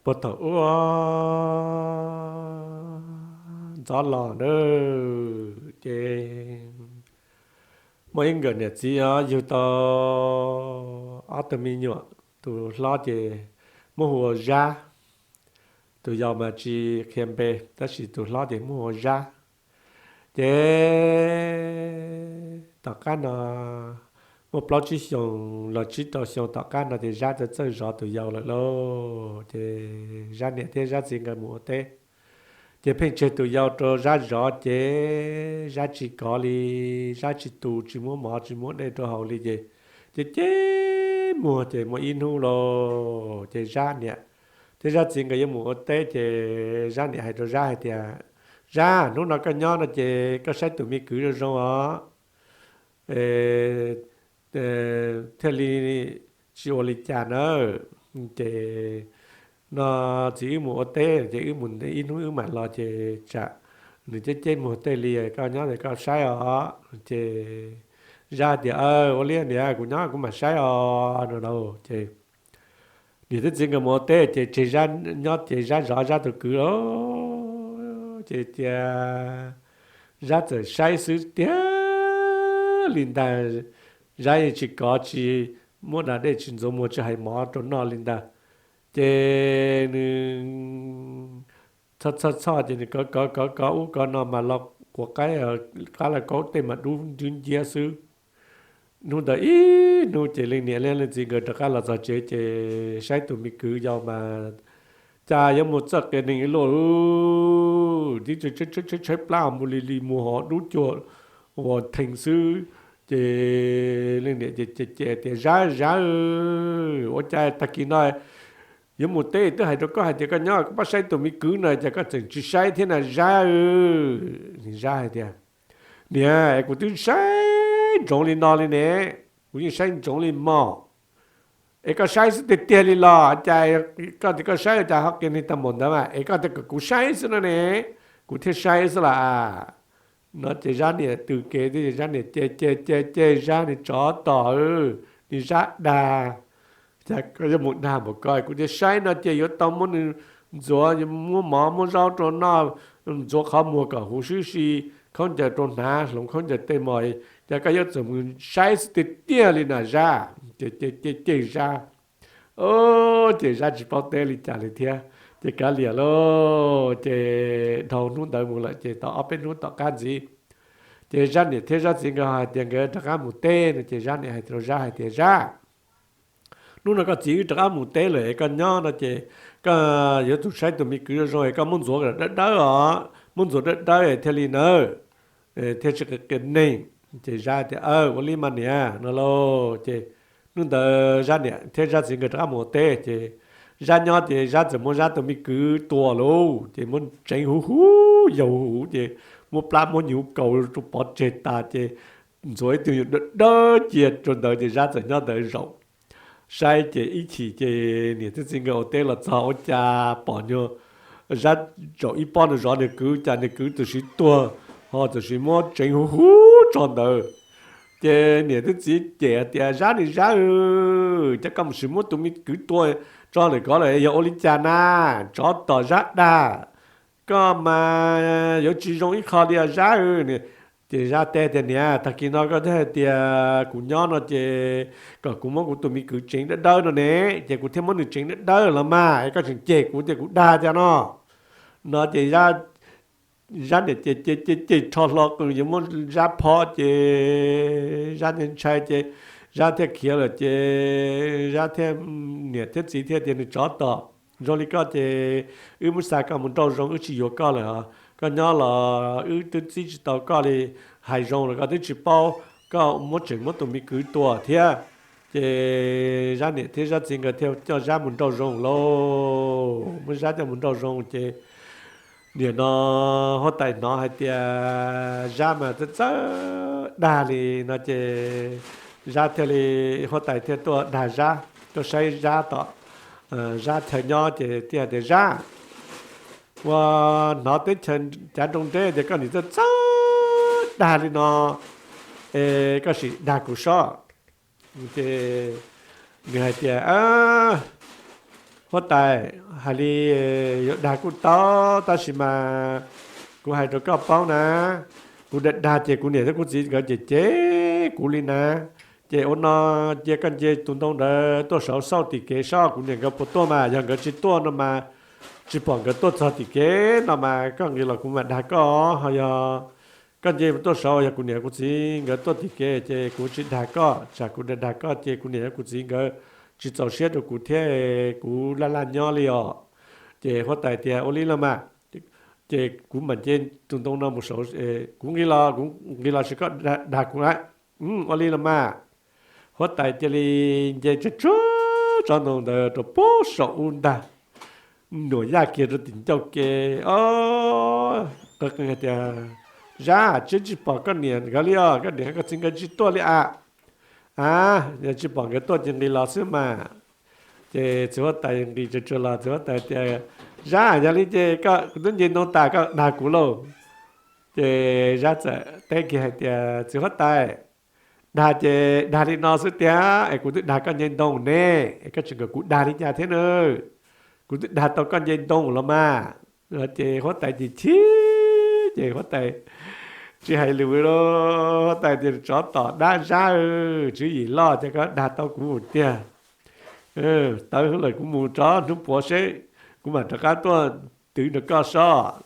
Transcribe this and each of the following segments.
Puag thaum ub ntxov los na, ces muaj ib nkawm niam txiv os yug tau ob tug me nyuam, tus hlob ces muab hu ua Zab, tus yau mas tsis qhia npe tab sis tus hlob ces muab hu ua Zab. Ces tom qab no muaj plaub tsib xyoos los tsib rau xyoo tom qab no ces Zab txawj txawj zov tus yau lawm lauj. Ces Zab niam thiab Zab txiv nkawd mus ua teb, ces pheej tseg tus yau rau Zab zov ces Zab tsis kov li, Zab tsis tu, tsis muab mov tsis muab dej rau haus li ces, ces ceg muag. Ces muaj ib hnub lauj, ces Zab niam thiab Zab txiv nkawd yuav mus ua teb ces Zab niam hais rau Zab hais tias, Zab, hnub no koj nyob no ces koj saib tus me kwv zoo zoo os, thiaj li tsis ua li cas nawb. Ces no txiv wb mus ua teb ces wb mus ib hnub wb mam los ces tsam nws ceb ceb muag tej li, koj nyob ces koj saib os. Ces Zab tias, Ua li niam, kuv nyob kuv mam saib os, no lauj. Ces niam thiab txiv nkawd mus ua teb ces tseg Zab nyob ces Zab zov Zab tus kwv lauj. Ces tias Zab txawm saib xwb tiag li ntag, Zab yeej tsis kov tsis muab da dej tsis ntxuav muag tsis hais mov rau noj li ntag. Ces nws txhoj txhoj txhoj ces nws kov kov kov kov ub kov no mas los quav qaib, qab lauj kaub tej mas dub nciab xwb. Hnub ntawd ib hnub ces leej niam leej txiv nkawd rov qab los txog tsev ces saib tus me kwv yau mas cas yuav mus txawj qias neeg ib luaj, tib tshaib tshaib plab mus li li mus ho dub cuag ua theej xwb. Ces leej niam ces ces tias, Zab, Zab, ua cas tag kis no yuav mus teb twb hais rau koj hais tias koj nyob koj pab saib tus me kwv no cas koj tseem tsis saib thiab na Zab? Zab hais tias, Niam, kuv twb saib ntsoov li no li ne, kuv yeej saib ntsoov li mog. Es koj saib xwb tiag tiag li los cas koj tias koj saib cas ho qias neeg tag npaum ntawd mas es koj tias kom kuv saib xwb no ne, kuv thiaj saib xwb las. No ces Zab niam tws kev thiab ces Zab niam ces ces ces ces Zab niam tsov tom, niag Zab dag, cas koj yuav mus dag npaum ko, kuv tias saib no ces yuav tau muab nws ntxuav, muab mov muab zaub rau noj, ntxuav qhov muag kom huv sib si, khaub ncaws rau hnav, hloov khaub ncaws tej mos, cas koj yuav txawm mus saib xwb tiag tiag li na Zab. Ces ces ces Zab, ces Zab tsis paub teb li cas li thiab. Ces kav liam lauj, ces dhau hnub ntawd mus lawm ces tau ob peb hnub tom qab ntxiv, ces Zab niam thiab Zab txiv nkawd hais tias nkawd rov qab mus teb no ces Zab niam hais rau Zab hais tias, Zab, hnub no koj txiv wb rov qab mus teb lawm es koj nyob no ces koj yuav tsum saib tus me kwv zoo zoo es koj muab ntxuav dawb dawb os, muab ntxuav dawb dawb thiaj li nawb, thiaj tsis qias neeg. Ces Zab tias, Ua li mas niam, no lauj. Ces hnub ntawd Zab niam thiab Zab txiv nkawd rov qab mus ua teb ces Zab nyob ces Zab txawm muab Zab tus me kwv tua lauj, ces muab tseev huv huv yau huv ces muab plab muab nyuv kaus rau pov tseg tas ces ntxuav ib tug nyuag dawb dawb cia rau ntawd ces Zab txawm nyob ntawd zaum saib ces ib chim ces niam thiab txiv nkawd ua teb los txog ua cas pom nyuag Zab zaum ib pob no zov nws kwv cas nws kwv txawm siv tuag, ho txawm siv muab tseev huv huv tso ntawd. Ces niam thiab txiv cem tias, Zab, niag Zab, cas koj mus siv muab tus me kwv tua tso lawm ko lawm yog ua li cas na? Tsov tom Zab dag, koj mas yuav tsis zoo ib qho li os Zab. Ces Zab teb tias, Niam, tag kis no koj twb hais tias kuv nyob no ces kom kuv muab kuv tus me kwv tseev dawb dawb no ne, ces kuv thiaj muab nws tseev dawb dawb los mas es koj tseem cem kuv tias kuv dag tiag no. No ces Zab niam ces ces ces ces rho hlo qws yuav muab Zab phob ces Zab thiaj ntshai ces Zab thiaj khiav lawm ces Zab thiaj, niam thiab txiv thiaj tias, Nws tsov tom, zoo li koj ces wb muab xa koj mus nrauj zoo, wb tsis yuav koj lawm. Koj nyob los wb twb txib tsis tau koj li, hais zoo los koj twb tsis paub, koj muab tseem muab tus me kwv tua thiab. Ces Zab niam thiab Zab txiv nkawd thiaj coj Zab mus nrauj zoo lauj. Muab Zab coj mus nrauj zoo ces nim no huab tais hnov hais tias Zab mas txawj txawj dag li no ces Zab thiaj li, huab tais thiaj tuaj dag Zab, tuaj saib Zab tom Zab chaw nyob ces thiaj tias, Zab, ua, hnov teb chaws cav nroo nreb tias koj nim txawj txawj dag li no, es koj sim dag kuv sob. Ces nws hais tias, Huab tais, hais li yuav dag kuj tau, tab sis mas kuv hais rau koj paub na, kuv dag dag ces kuv niam thiab kuv txiv nkawd cem cem kuv li na. Ces ua no, cia koj nce tus ntoo ntawd tuaj saud xauj tim kev seb kuv niam nkawd puas tuaj mas, yog nkawd tsis tuaj no mas, tsis pom nkawd tuaj txog tim kev no mas koj nqis los kuv mam dag koj. Ho yog koj nce tuaj saud, yog kuv niam kuv txiv nkawd tuaj tim kev ces kuv tsis dag koj, tsam kuv dag dag koj ces kuv niam kuv txiv nkawd tsis txaus siab rau kuv thiab, kuv laj laj nyob li os. Ces huab tais tias ua li los mas, ces kuv mam nce tus ntoo no mus saud, kuv nqis los, kuv nqis los sis koj dag kuv na. Ua li los mas. Huab tais cia li nce tsuag tsuag tsob ntoo ntawd rau pem saum ub ntag, nyuam yaj kiag rau tim ncauj ke. Qw qw hais tias, Zab, tsis pom koj niam nkawd li os, koj niam koj txiv nkawd tsis tuaj li a. A, yog tsis pom nkawd tuaj ces nqis los xwb mas. Ces txiv huab tais nqis tsuag tsuag los, txiv huab tais tias, Zab, yog li ces koj, kuv twb nce ntoo tas, koj dag kuv lauj. Ces Zab txawm teb kiag hais tias, Txiv huab tais, dag ces dag li no xwb tiag es kuv twb dag koj nce ntoo ne, es koj tseem kom kuv dag li cas thiab na? Kuv twb dag tau koj nce ntoo los mas. Ces huab tais chim chim, ces huab tais tsis hais lus li. Huab tais tias, Tsov tom dab Zab, tswv yim loj ces koj dag tau kuv tiag. Tawv lawm, kuv mus tso hnub puav seb, kuv mam rov qab tuaj twv nrog koj sob.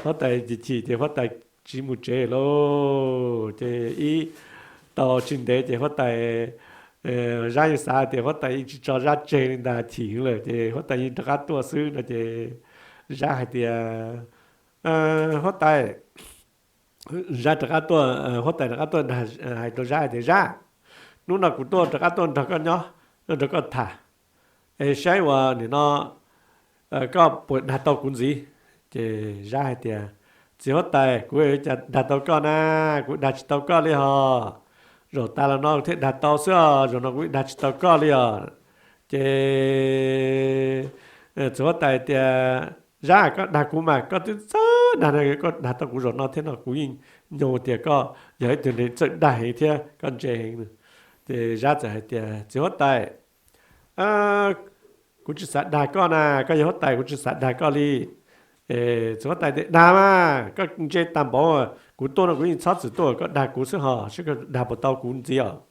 Huab tais chim chim ces huab tais tsiv mus tsev lauj. Ces ib tau tsis ntev ces huab tais, Zab yeej xav tias huab tais yeej tsis tso Zab tseg li ntag, chim lawm ces huab tais yeej rov qab tuaj xwb no ces Zab hais tias, Huab tais, Zab rov qab tuaj, huab tais rov qab tuaj hais rau Zab hais tias, Zab, hnub no kuv tuaj rov qab tuaj nrog koj nyob, nrog koj tham, es saib uas nim no koj puas dag tau kuv ntxiv? Ces Zab hais tias, Txiv huab tais, kuv yuav ua cas dag tau koj na, kuv dag tsis tau koj li hos. Zaum tas los no kuv thiaj dag tau xwb os, zaum no kuv dag tsis tau koj li os. Ces txiv huab tais tias, Zab, koj dag kuv mas, koj twb txawj dag no, koj dag tau kuv zaum no thiab no kuv yeej nyob tias koj yog ib tug neeg txawj dag heev thiab koj ntse heev. Ces Zab txawm hais tias, Txiv huab tais, kuv tsis xav dag koj na, koj yog huab tais kuv tsis xav dag koj li. Txiv huab tais tias, Dag mas, koj ntse tag npaum, kuv tuaj no kuv yeej txhob txwm tuaj, koj dag kuv xwb hos, seb koj dag puas tau kuv ntxiv os.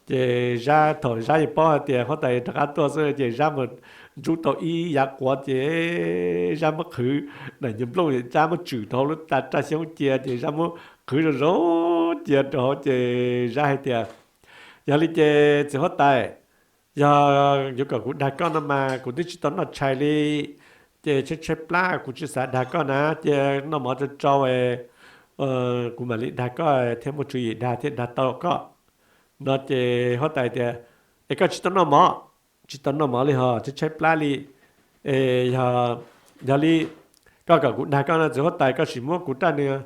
Ces Zab, thaum Zab yeej paub hais tias huab tais rov qab tuaj xwb ces Zab mus ntsub tau ib yav quav ces Zab muab qhwv daim nyuag nplooj, Zab muab tswm rau hauv lub ta raj xyoob cia ces Zab muab qhwv zoo zoo cia rau hauv ces Zab hais tias, Yog li ces txiv huab tais, yog yuav kom kuv dag koj no mas kuv twb tsis tau noj tshais li, ces tshaib tshaib plab kuv tsis xav dag koj na, cia noj mov tsau tsau, kuv mam li dag koj thiab muaj tswv yim dag thiaj dag tau koj no. Ces huab tais tias, Es koj tsis tau noj mov? Tsis tau noj mov li hos, tshaib tshaib plab li. Es yog li koj kom kuv dag koj no txiv huab tais, koj sim muab kuv raj niag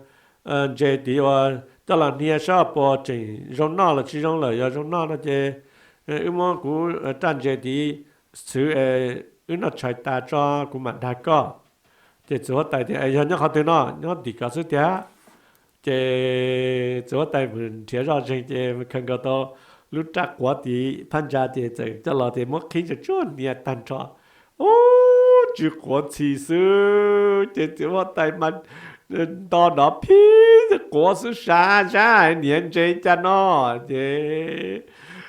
ntses tid uas coj los hnia saib puas tseem zoo noj los tsis zoo, lawm yog zoo noj no ces wb muab kuv raj ntses tid txhwv, wb noj tshais tas tso kuv mam dag koj. Ces txiv huab tais tias, Yog nyob qhov twg no? Nyob tim ko xwb tiag. Ces txiv huab tais mus nrhiav zoj zeeg ces khaws nkaus tau lub raj quav tid phab ntsa ces txawm coj los ces muab qhib tsuag tsuag hnia tag nrho, ub, tsis quav ntxhi xwb. Ces txiv huab tais mas nto nrov phib quav xwb, sab sab niam ntses cas no. Ces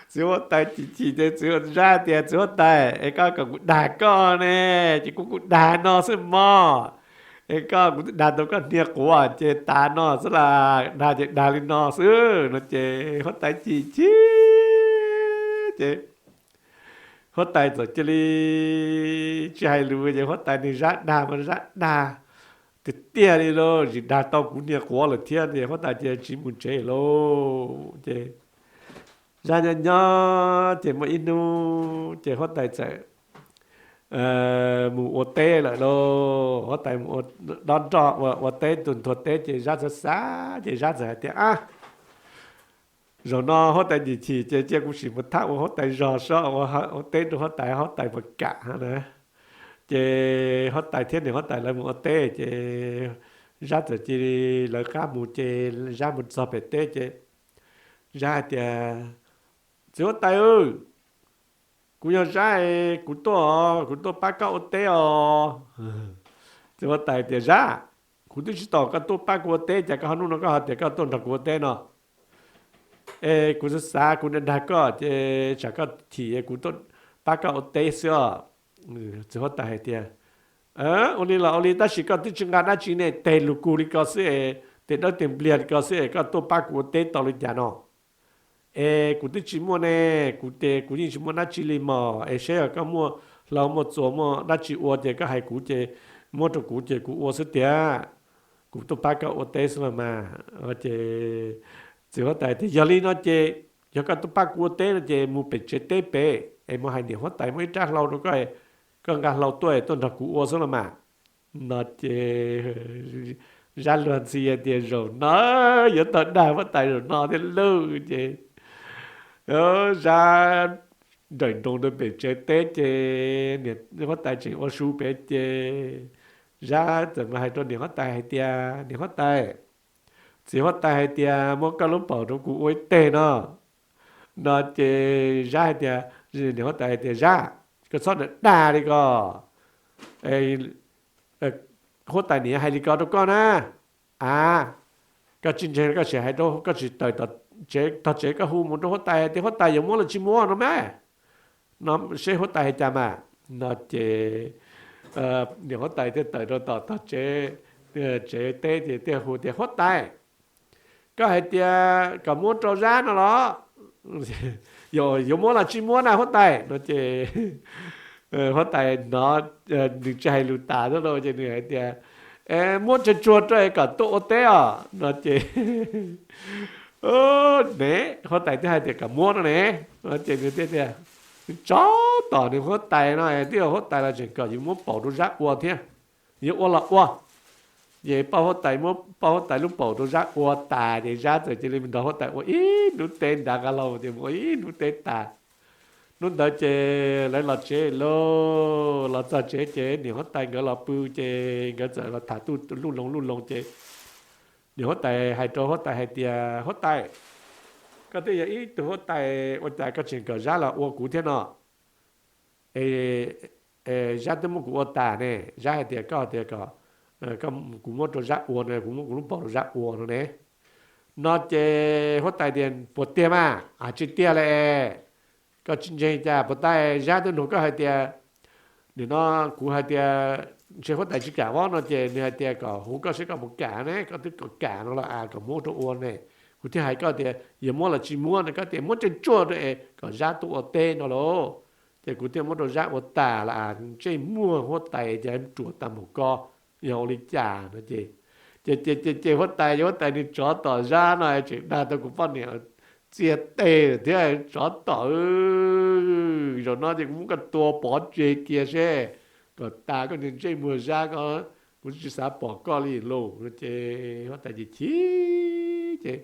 txiv huab tais chim chim ces txiv Zab tias, Txiv huab tais, es koj kom kuv dag koj ne, ces kuv kuj dag no xwb mog. Es koj, kuv twb dag tau koj hnia quav ces tas no xwb las, dag ces dag li no xwb no. Ces huab tais chim chim ces huab tais txawm cia li tsis hais lus ces huab tais nws Zab dag mas Zab dag tiag tiag li lauj, tsis dag tau kuv hnia quav lawm thiab. Ces huab tais cia li tsiv mus tsev lauj. Ces Zab nyob nyob ces muaj ib hnub ces huab tais txawm mus ua teb lawm lauj. Huab tais mus dob nroj ua teb, tus nthua teb ces Zab xav xav ces Zab txawm hais tias, Ab, zaum no huab tais chim chim ces cia kuv sim mus thab ua huab tais zog saib, ua teb rau huab tais, huab tais puas kam na. Ces huab tais thiab niam huab tais lawv mus ua teb ces Zab txawm cia li lawv qab mus ces Zab mus txog pem teb ces Zab hais tias, Txiv huab tais, Kuv yog Zab, kuv tuaj, kuv tuaj pab koj ua teb os. Txiv huab tais tias, Zab, kuv twb tsis tau koj tuaj pab kuv ua teb, cas koj ho nub no koj ho tias koj tuaj nrog kuv ua teb no? Es kuv xav xav kuv dag koj ces tsam koj chim kuv tuaj pab koj ua teb xwb os. Txiv huab tais hais tias, Ua li los ua li, tab sis koj twb tsis nqa dab tsi ne, teg lus kug li ko xwb es, teg dawb teg npliag li ko xwb es koj tuaj pab kuv ua teb tau li cas no? Es kuv twb tsis muaj ne, kuv ces kuv yeej tsis muaj dab tsi li mog, es seb yog koj muaj hlau muaj txuas muaj dab tsi ua ces koj hais kuv ces muab rau kuv ces kuv ua xwb tiag. Kuv tuaj pab koj ua teb xwb los mas. Ces txiv huab tais tias, Yog li no ces, yog koj tuaj pab kuv ua teb no ces mus pem tsev teb pem es mus hais niam huab tais muab ib rab hlau rau koj, koj nqa hlau tuaj tuaj nrog kuv ua xwb los mas. No ces Zab luag ntxhi tias, Zaum no yuav tau dag huab tais zaum no thiab lauj. Ces Zab nrawm nroos rau pem tsev teb ces niam huab tais tseem ua su pem ces Zab txawm mus hais rau niam huab tais hais tias, Niam huab tais, txiv huab tais hais tias muab koj lub paum rau kuv ua ib teg no. No ces Zab hais tias, niam huab tais hais tias, Zab, koj txhob dag li ko, huab tais niam hais li ko rau koj na. A, koj tsis ntseeg koj sim hais rau, koj sim tawm tog tsev koj hu mus rau huab tais tias huab tais yuav muab los tsis muab no mas, no seb huab tais hais cas mas. No ces niam huab tais thiaj tawm rau tom tog tsev, tsev teb ces thiaj hu tias, Huab tais, koj hais tias kom muab rau Zab no los? Yuav muab los tsis muab na huab tais? No ces huab tais hnov nws tsis hais lus tas thiab lauj ces nws hais tias, Muab tsuag tsuag rau kom tuaj ua teb os. No ces ne, huab tais twb hais tias kom muab no ne. No ces nws thiaj tias, Tsov tom nws huab tais no, twb yog huab tais los tseem kom yus muab paum rau Zab ua thiab. Yuav ua los ua. Ces pab huab tais muab pab huab tais lub paum rau Zab ua tas ces Zab txawm cia li nrog huab tais ua ib hnub teb nrad nqa hlau ces mus ua ib hnub teb tas. Hnub ntawd ces lawv los tsev lauj, los txog tsev ces niam huab tais nkawd los pw ces nkawd txawm los tham tuj luj loo luj loo ces niam huab tais hais rau huab tais hais tias, Huab tais, koj twb yog ib tug huab tais ua cas koj tseem kom Zab los ua kuv thiab no? Zab twb muab kuv ua tas ne. Zab hais tias koj tias kom kuv muab rau Zab ua no, kuv muab kuv lub paum rau Zab ua no ne. No ces huab tais tias, Puas tiag mas? Tsis tiag li. Koj tsis ntseeg cas? Puas tas Zab twb nug koj hais tias, nim no kuv hais tias ntshe huab tais tsis kam vab no ces nws hais tias kom hu koj seb koj puas kam ne, koj twb kam no los as kom muab rau ua ne. Kuv thiaj hais koj tias yog muab los tsis muab no, koj tias muab tsuag tsuag rau es kom Zab tuaj ua teb no lauj. Ces kuv thiaj muab rau Zab ua tas los as, ntsej muag huab tais ces ruam tag npaum ko, yog ua li cas no ces, ces ces ces ces huab tais, huab tais nws tsov tom Zab no tseem dag tau kuv poj niam txiag tes thiab, tsov tom, zaum no ces kuv muab koj tua pov tseg kiag seb, kom tas koj niag ntsej muag Zab ko, kuv tsis xav pom koj li lauj. Ces huab tais ces chim ces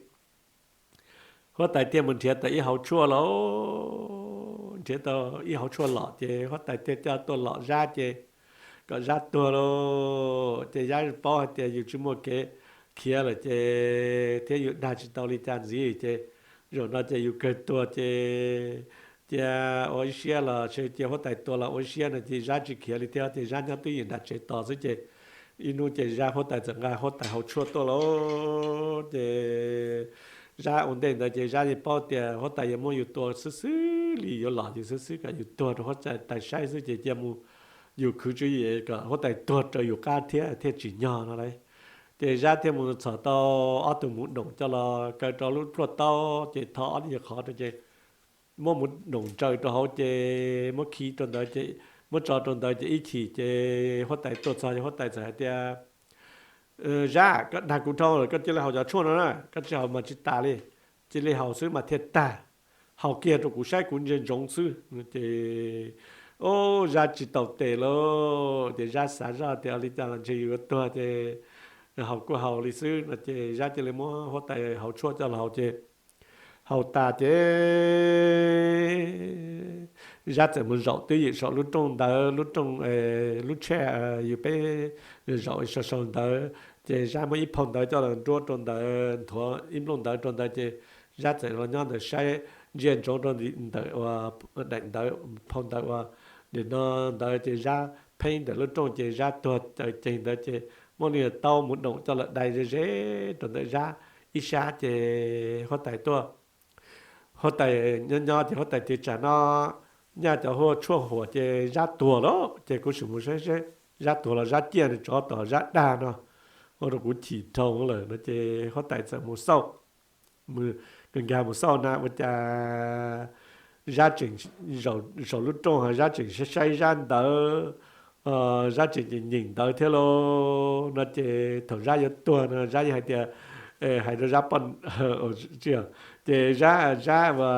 huab tais thiaj mus nrhiav tau ib hauv tshuaj los, nrhiav tau ib hauv tshuaj lom ces huab tais thiaj coj tuaj lom Zab ces kom Zab tuag lauj. Ces Zab paub hais tias yus tsis muaj kev khiav lawm ces thiab yus dag tsis tau li cas ntxiv ces zaum no ces yus kawg tuag ces cia ua ib siab los cia huab tais tua los ua ib siab no ces Zab tsis khiav li thiab ces Zab nyob twj ywm nram tsev tos xwb ces ib hnub ces Zab, huab tais txawm nqa huab tais hauv tshuaj tuaj lauj. Ces Zab ua ntej ntawd ces Zab yeej paub tias huab tais yuav muab yus tua xwb xwb li, yuav lom yus xwb xwb kom yus tuag rau huab tais saib xwb ces cia mus yus khwv tswv yim kom huab tais tuag raws yus qab thiab thiaj tsim nyog no lauj. Ces Zab thiaj mus txhom tau ob tug muv doom coj los kaw rau lub plhuaj taub ces tho ob lub qhov rau ces muab muv doom ntsaws rau hauv ces muab khi rau ntawd ces muab tso rau ntawd ces ib chim ces huab tais tuaj txog ces huab tais txawm hais tias, Zab, koj dag kuv dhau lawm, koj cia li haus cov tshuaj no na, koj tsis haus mas tsis tas li. Cia li haus xwb mas thiaj tag. Haus kiag rau kuv saib kuv ntsia ntsoov xwb. Ces, o, Zab tsis tau tes lauj. Ces Zab xav zoj tias li cas los ntshe yus yuav tuag ces haus kuj haus li xwb no ces Zab cia li muab huab tais hauv tshuaj coj los haus ces haus tas ces Zab txawm mus zaum twj ywm saum lub rooj ntawd, lub rooj, lub tsheb yus peb zaum sau sau ntawd ces Zab muab ib phau ntawv coj los nruab rau ntawd, nthuav ib nplooj ntawv rau ntawd ces Zab txawm los nyob ntawd saib ntsia ntsoov rau ntawm daim ntawv, phau ntawv uas nim no ntawd ces Zab pheej ntawm lub rooj ces Zab tuag taw ceg ntawd ces muab li taub mus doom coj los dai ze ze rau ntawm Zab ib sab ces huab tais tuaj. Huab tais nyob nyob ces huab tais tias tsam no nyaj cov huaj tshuaj huam ces Zab tuag lawm ces kuv sim mus saib seb Zab tuag los Zab ciaj nws tsov tom Zab dag no, ua rau kuv chim dhau lawm no ces huab tais txawm mus xauj, nkag mus xauj na ua cas Zab tseem zaum lub rooj ho Zab tseem saib saib Zab ntawd, Zab tseem nyeem nyeem ntawv thiab lauj no ces thaum Zab yuav tuag no Zab yeej hais tias, hais rau Zab poj, ces Zab, Zab ua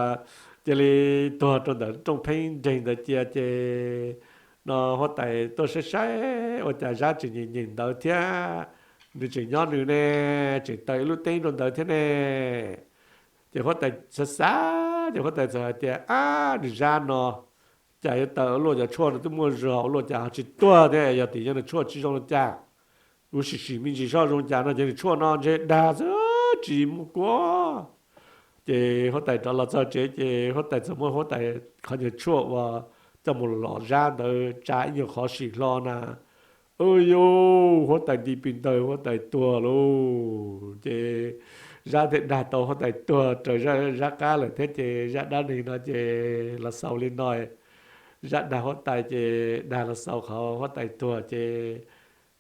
cia li tuag rau ntawm rooj pheeb nreeg ntawd cia ces no huab tais tuaj saib saib ua cas Zab tseem nyeem nyeem ntawv thiab, nws tseem nyob nws ne, tseem taws ib lub teeb rau ntawd thiab ne. Ces huab tais xav xav ces huab tais txawm hais tias ab nws Zab no cas yuav taws ua luaj cov tshuaj no twb muaj zog ua luaj cas ho tsis tuag thiab, yog tias yog nws tshuaj tsis zoo li cas, kuv sim sim me ntsis soj zoo cas no ces nws tshuaj no ntshe dag xwb tsis muaj kuab. Ces huab tais rov los txog tsev ces huab tais txawm muab huab tais qhov nyuag tshuaj uas coj mus lom Zab ntawd tsa ib nyuag qhov sim hlo na, u yus huab tais nti pis ntawg huab tais tuag lauj. Ces Zab thiaj dag tau huab tais tuag raws Zab qab lawm thiab ces zaj dab neeg no ces los xaus li no. Zab dag huab tais ces dag los xaus qhov huab tais tuag ces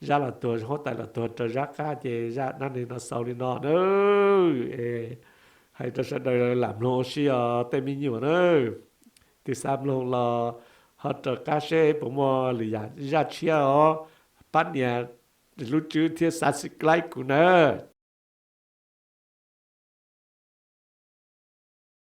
Zab los tuag, huab tais los tuag raws Zab qab ces zaj dab neeg no xaus li no na. Hais rau sawv daws lam mloog ua si os tej me nyuam na. Tus xav mloog los ho raws qab seb puas muaj lwm yam zaj tshiab os. Pab nias lub tswb thiab subscribe kuv na.